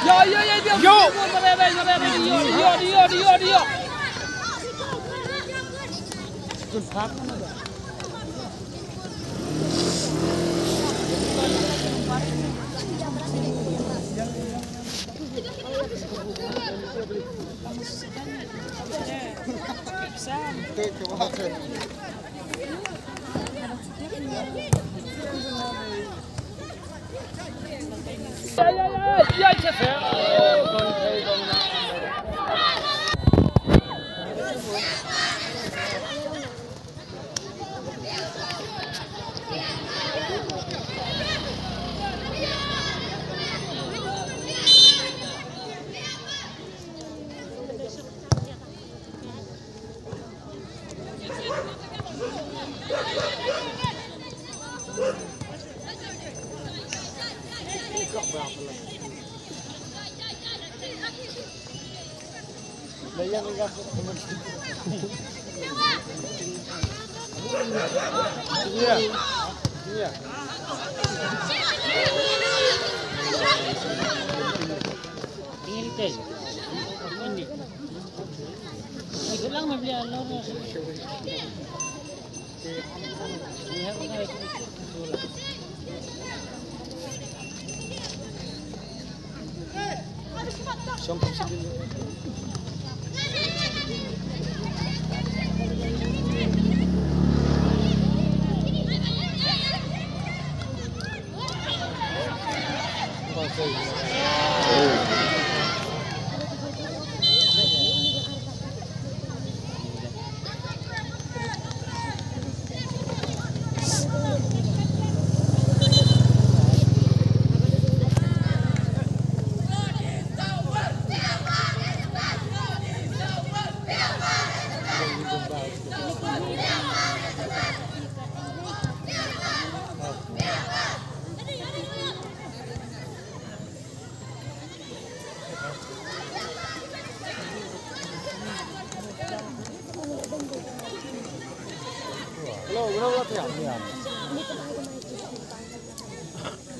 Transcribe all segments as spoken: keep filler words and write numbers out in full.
Yo, yo, yo, yo. Yo. Yo, yo, yo, yo, yo.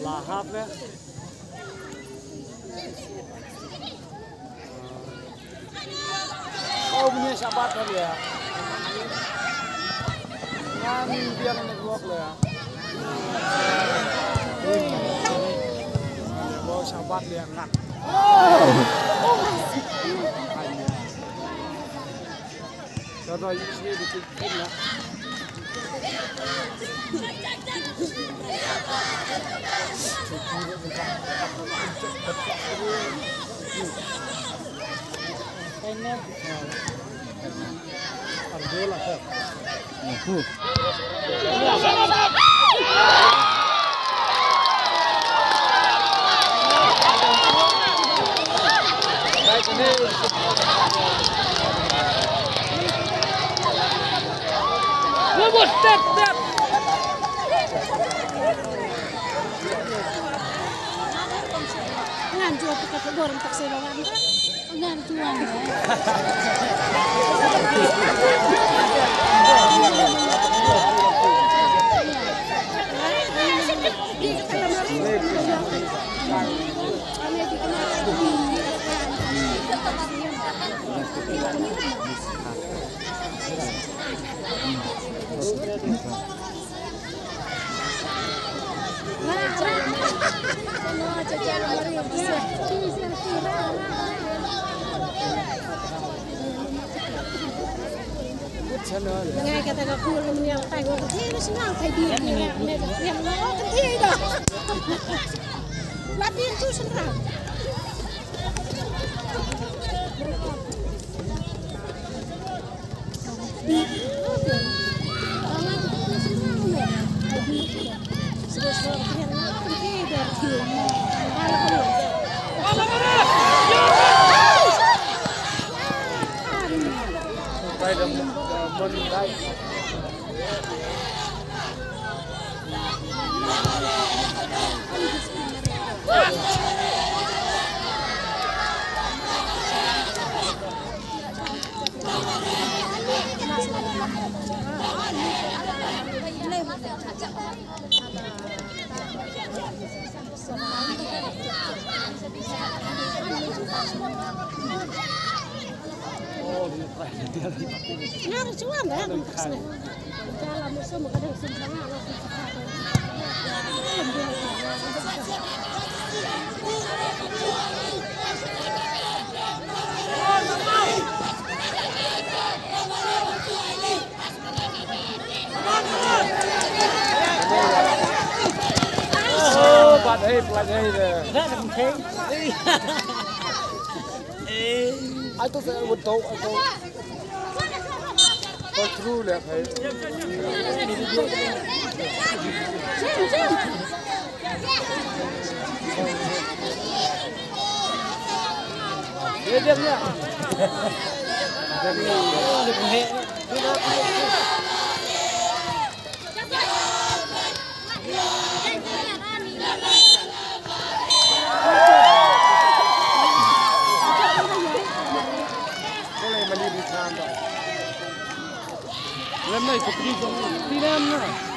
Lahap ya. Oh, punya sabat kali ya. Ngan biar network lo ya. Oh, sabat ya ngan. Contoh ini sini dikit ya. Step, step. Ngan jua pakai pedor tak saya bawa. Ngan jua. Nga kata ka kur mynta ka tai ko kata ka shnong tai di ni nga me ka yang lo kata da. La pin tu shnong. Oh, but hey, but hey, the. Ai to sa wut to, ai to. To through le phai. Ye dem ya. Lem nai ko pri jong ti lem na.